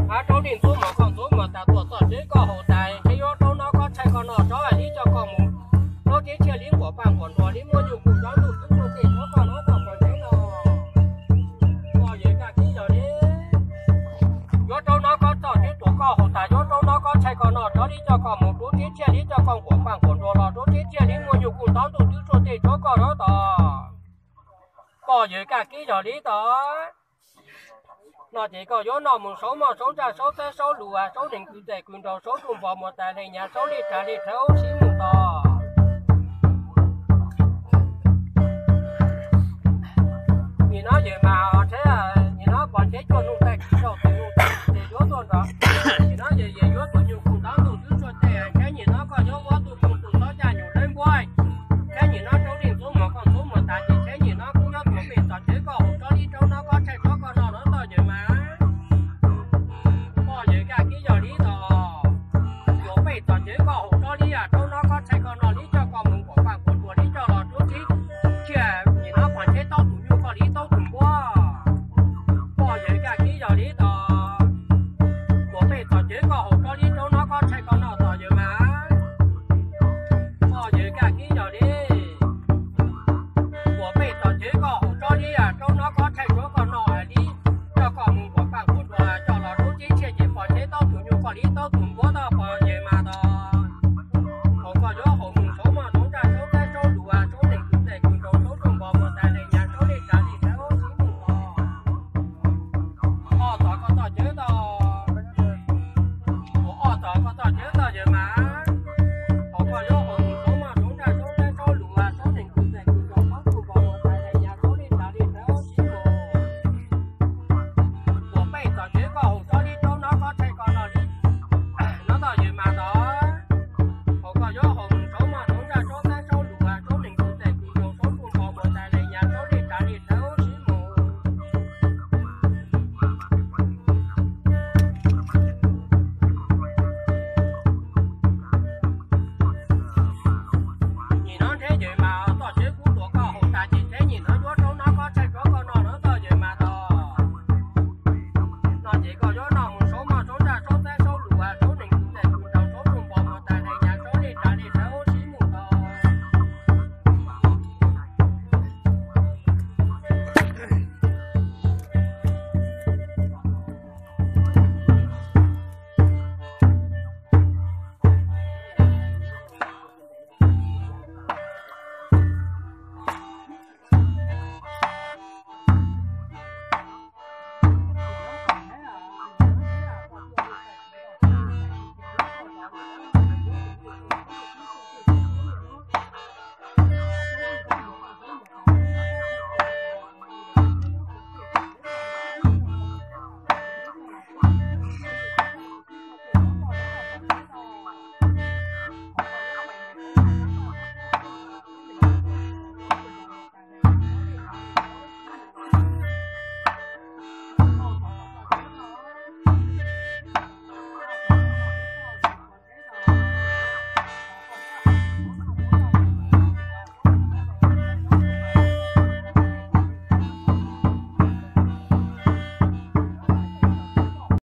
Ab, raub dej ntxub mos koj ntxub mos tas tuam txoj tsev koj haus tas, ntshe yuav raub noj koj tshaij koj noj tsob li coj koj mus, raub teb thiaj li nquam paj nquam nruas li muaj nyuj kuj tsob ntuj twb tuaj tej tsob koj noj koj pom tsev no. Koj yawg kaj kib yog li, yuav raub noj koj txoj tsev tuam koj haus tas, yuav raub noj koj tshaij koj noj tsob li coj koj mus, raub teb thiaj li coj koj nquam paj nquam nruas los, raub teb thiaj li muaj nyuj kuj tsob ntuj twb tuaj tej tsob koj noj tod. Koj yawg kaj kib yog li tod. No ces koj yuav noj mus saub moj saub ntsaj saub txaib saub lus, saub neeg kwv txais kwv nraug, saub ntuj npog muas tais leej nyav, saub li tsav li rhawv sib mus tos. Nim no yawg mas thiab, nim no pom tsev cuaj nug tais kis zaum tes nug tais ces yuav tuaj nrog. Nim no yawg yawg yuav tus nyuj kuj tsob ntuj twb tuaj tej, nim no koj yuav ua tus nyuj kuj tsob caj nyuj lawv npuab, nim no rau